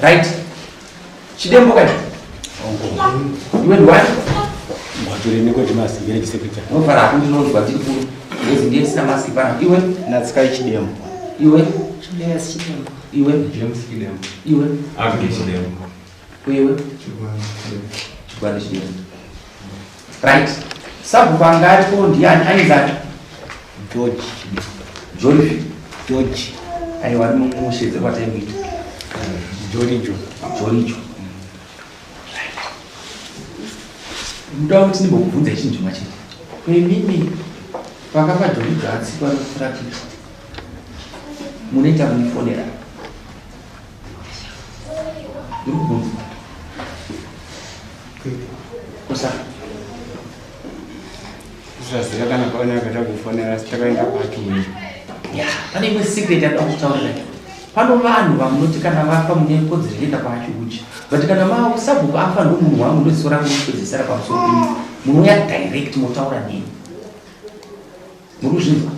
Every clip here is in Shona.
Right. Chidembo kai. Iwe ndiwani? Ngwaturi Nicodemus village secretary. Unofara hako ndinonzwa ndiri ku Ngezi ndiye ndisina mask pana. Iwe? Natsikai Chidembo. Iwe? Julius Chidembo. Iwe? James Chidembo. Iwe? Agnes Chidembo. Iwe? Chigwanda Chidembo. Right. Sabhuku anga aripo ndiani? Ainzani? George. George. George. Aiwa ari mushedze kwataimuita. Jorijo. Jorijo. Ndoda kuti ndimbokubvunza chinhu chimwe chete. Kwemimi pakafa Jorijo atsikwa nekufuratira. Munoita munifonera. Ndiri kubvunza. Kusa. Kusaziva kana paone akaita kufonera asi takaenda kwake. Ya, pane imwe secret yandinoda kutaurira. Pano vanhu vamunoti kana vafa mune kodzero yekuenda kwachiuchi. But kana ma sabhuku afa ndomunhu wangu ndoziso rangu rinopedzesera pamusoro penyu. Munouya direct motaura neni. Muri kuzvinzwa?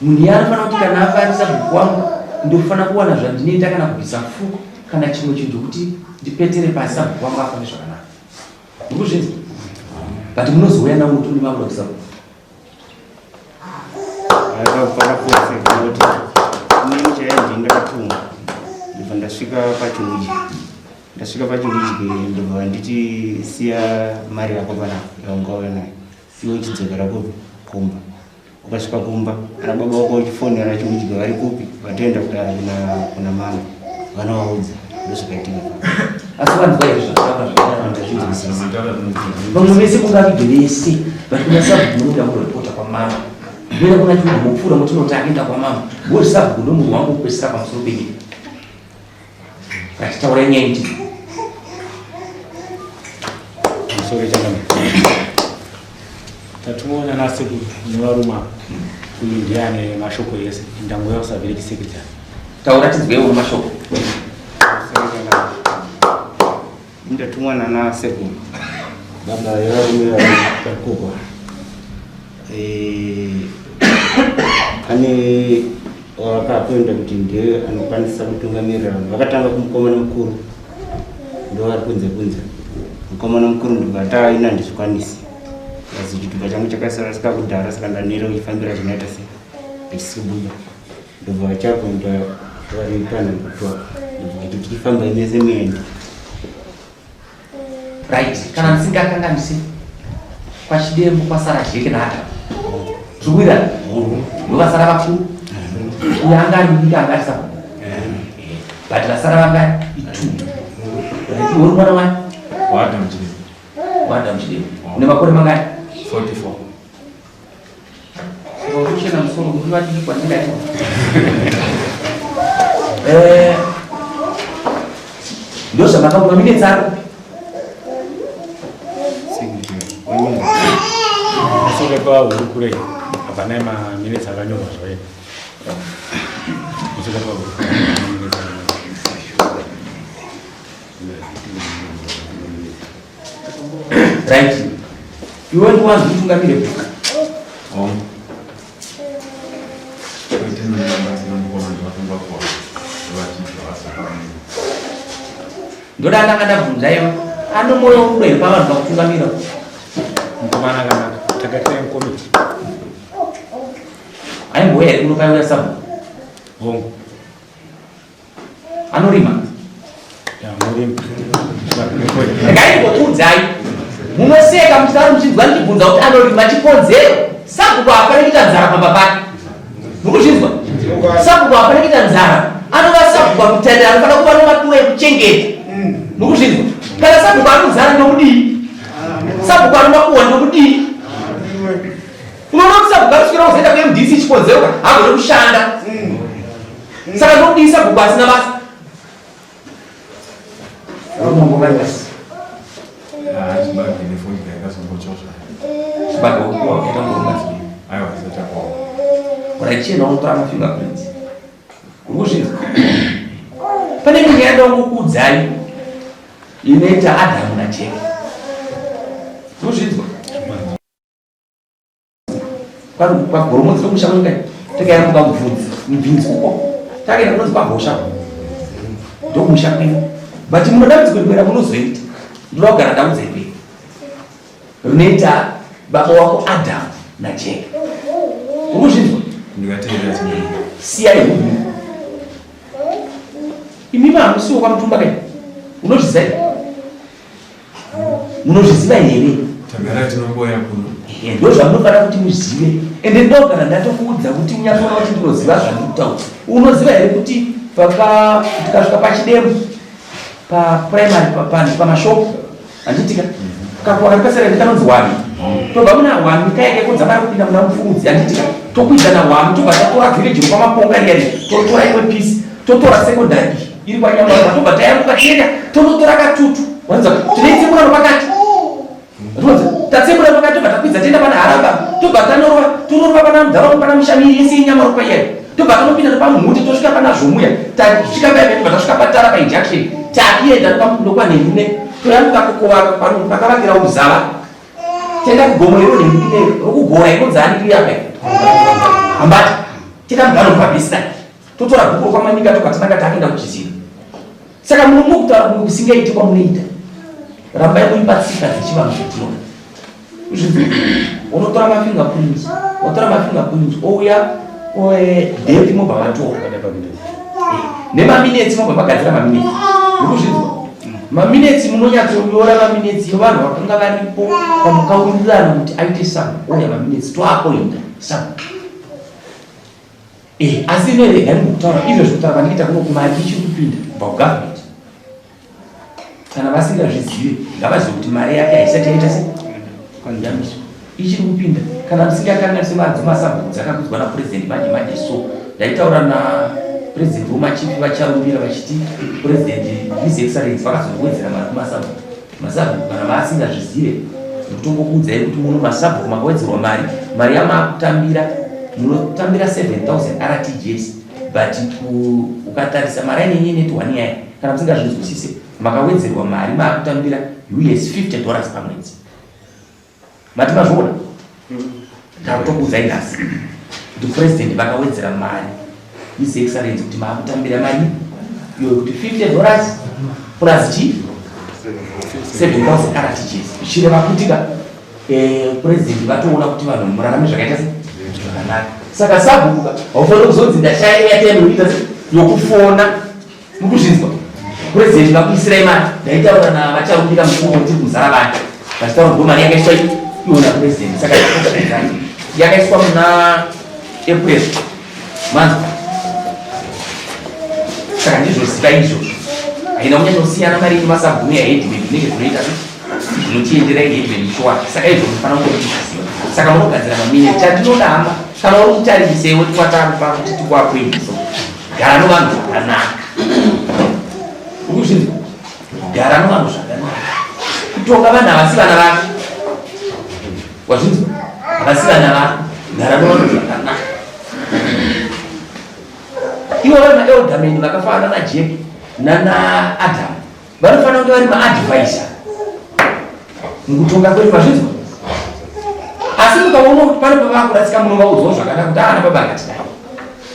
Munhu iye anofanira kuti kana afa ari sabhuku wangu ndofanira kuwana zvandinoita kana kubvisa fuko kana chimwe chinhu chokuti ndipetere pasi sabhuku wangu afambe zvakanaka. Muri kuzvinzwa? But munozouya nawo muti une makuda kusabhuku. Akapfeka kuti inini chaiye ndini ndakatumwa ndobva ndasvika pachiuji ndasvika pachiuji ndobva nditi siya mari yako panapa yaungauya nayo iwe uchidzokera kupi kumba Ukasvika kumba ana baba wako uchifonera chiudya vari kupi vatoenda kuna mama vanovaudza ndozvakaitika. Asi vanzwa here zvataura vamwe vese mungavige vese vari kuna sabhuku munoda munoripota kwamama muenda kuna chiudya mopfuura motinoti akaenda kwamama ngozi sabhuku ndomunhu wangu kupedzisira pamusoro penyika Achitaura nyaya iti. Musoro changamire. Tatuona nasekuru nevarume ava. Uyu ndiye ane mashoko ese. Ndangouya kusavillage secretary. Taura tinzwewo mashoko. Ndatumwa nana sekuru. Baba yevarume vakokwa. Eh, pane wakapoinda kuti ndiye anokwanisa kutungamirira vanhu vakatanga kumukomana mukuru ndovari kunze kunze mukomana mukuru ndikati ina handizvikwanisi azi chitupa changu chakasarasika kudhara saka ndanira kuchifambira zvinoita se hachisi kubuda ndobva vachakuenda vari panhamba two ndobva vati tichifamba mese muende Right, kana ndisingakanganisi kwaChidembo kwasara Jeke naAdam. Zvikuwirana? Ndovasara vakuru. Uyo anga ari mudiki anga ari sabhuku. But vasara vanga itu. Right, uri mwana wani? WaAdam Chidembo. WaAdam Chidembo. Une makore mangani? 44. Kuchena musoro kuti vadiki kwandingaita. Eh, ndozvamakaona mine tsaro. Masoko pahurukure hapana maminutes akanyorwa zvayo. Masoko pahurukure hapana maminutes akanyorwa. Right. Iwe ndiwanzi utungamire boka. Oh. Ndoda ndanga ndabvunza iwe. Ano moyo rudo here pavanhu pakutungamira? Mukomana akanaka. Takatira komiti. Aimbouya here kuno paiuya sabhuku? Hongu. Anorima? Regai ndimbokuudzai. Munoseka muchitaura muchinzwa ndichibvunza kuti anorima chikonzero. Sabhuku haafaniri kuita nzara pamba pake. Mukuzvinzwa? Sabhuku haafaniri kuita nzara. Anova sabhuku akutarira anofanira kuva nemaduwa ekuchengeta. Mukuzvinzwa? Kana sabhuku anonzara ndomudii? Sabhuku anomakuhwa ndomudii? Unoona kuti sabhuku anoswera kuzoenda kuMDC chikonzero haagone kushanda. Saka ndodii sabhuku asina basa? Uraichena unotora mafingerprints. Uri kuzvinzwa? Pane imwe nyaya ndangokuudzai inoita Adamu naJeki. Uri kuzvinzwa? Kwagoromodzi ndokumusha kwenyu kai takaenda kuka mubvunzi mubvinzi uko takaenda kunonzi kwagosha Ndokumusha kwenyu. But muno dambudziko rimwe ramunozoita. Ndoda kugara ndaudza imberi. Rinoita baba wako Adam naJack. Uri kuzvinzwa? Ndikateerera chimwe. Siyai hunhu. Imi mahamusiwo kwamutumba kai? Unozviziva here? Munozviziva here? Tagara tinomboya kuno. Ehe, ndo zvamunofanira kuti muzive. Ende ndogara ndatokuudza kuti unyatsoona kuti ndinoziva zvandiri kutaura. Unoziva here kuti paka tikasvika pachidembo paprimary pamashopu handitika kakuwa kari pasera kanonzi wami tobva muna wami kaya kaikonza mari kupinda muna mufudzi handitika tokwidza nawami tobva tatora village rokwamaponga riya riya totora imwe piece totora secondary iri kwanyamara tobva tayambuka tienda tonotora katutu wanza tinoitsemura nopakati tatsemura pakati tobva takwidza tienda pana haramba tobva tanorova tonorova pana mudhara pana mushamiri yese yenyama ropa iyayo tobva tanopinda nepamhute tosvika pana zvomuya tasvika paya tobva tasvika patara painjection takuenda nokwanhemune toyambuka kukovaka pakavakira uzava tenda kugomo iro nhemune rokugora inonzi ani iri apa hambati tenda mugano pabisina totora bhuku rokwamanyika tobva tananga takuenda kuchizira Saka murume kutaura kumwe kusingaiti kwamunoita. Rambai muri patsika dzechivanhu zvatinoda. Unotora mafingerprints, watora mafingerprints ouya date mobva matora. Nemaminetsi mobva magadzira maminetsi. Murikuzvinzwa? Maminetsi munonyatsonyora maminetsi evanhu vakanga varipo pamukawirirana kuti aite samu ouya maminetsi toapoinda samu. Eh, asi ine rega ndikutaura izvo zvekutaura kwandikuita kuno kumari ichiri kupinda kubva kugovernment. Kana vasingazvizive ngavazive kuti mari yake haisati yaita se yamiswa ichiri kupinda. Kana musingakanganise mari dzemasabhuku dzakakudzwa napurezidendi manje manje so ndaitaura napurezidendi womachifi vacharumbira vachiti purezidendi his excellence vakazowedzera mari kumasabhuku. Masabhuku kana vaasingazvizive ndikutongokuudzai kuti muno masabhuku makawedzerwa mari mari yamakutambira munotambira 7000 rtgs but ukatarisa mari ainenye ineti one yaya kana musingazvinzwisise makawedzerwa mari maakutambira us 50 dollars pamwedzi mati mazviona ndakutokuudzai nhasi kuti president vakawedzera mari his excellence kuti maakutambira mari iyo kuti 50 dollars plus chi 7000 rtgs zvichireva kuti ka eh, president vatoona kuti vanhu murarame zvakaita se zvakanaka saka sabhuku ka haufaniri kuzonzi ndashaya airtime yokuita se yokufona Mukuzvinzwa? President vakuisirai mari. Ndaitaura na vacharumbira mukuru tiri kuzara vani. Vachitaura kuti mari yakaiswa iwo na president. Saka yakaiswa muna April. Manzwa? Saka ndizvo zita izvozvo. Haina kunyanyosiyana mari yenyu masabhuku yaheadman zvinenge zvinoita zvinotiendera headman shuwa. Saka izvo munofanira kunge muchizviziva. Saka munogadzira mamine. Chatinoda hama kana uri kutarise weti kwatakupa kuti tikuapoindiso. Gara novanhu zvakanaka. Urikuzvinzwa? Gara novanhu zvakanaka. Kutonga vanhu havasi vana vako. Wazvinzwa? Havasi vana vako. Gara novanhu zvakanaka. Ivo vari maelderman vakafanana naJack nana Adam. Vanofanira kunge vari maadvisor mukutonga kwedu mazvinzwa. Asi mukaona kuti pane pavakurasika munovaudzawo zvakanaka kuti ana baba ngatidai.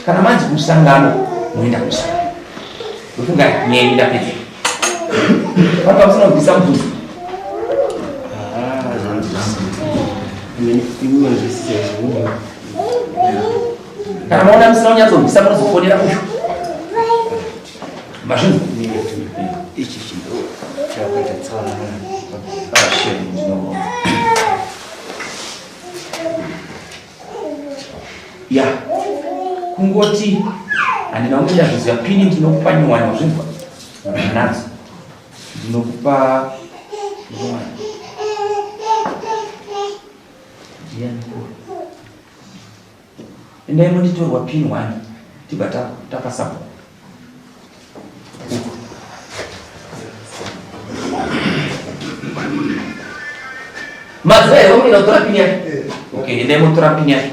Kana manzi kumusangano moenda kumusangano. Ndofunga nyaya yenyu ndapedza. Pane pamusina kubvisa mubvunzo. Kana maona musina kunyatsobvisa munozofonera uyu. Mazvinzwa? Ichi chinhu chakaita tsaona. Ya, kungoti handina kunge ndazviziva pini ndinokupa nyowani wazvinzwa nadzo ndinokupa nyowani ndiani Endai munditorwa pin one tibva tapa sabhuku. Mazuva here wamunoenda kutora pin yake? Okay, endai motora pin yake.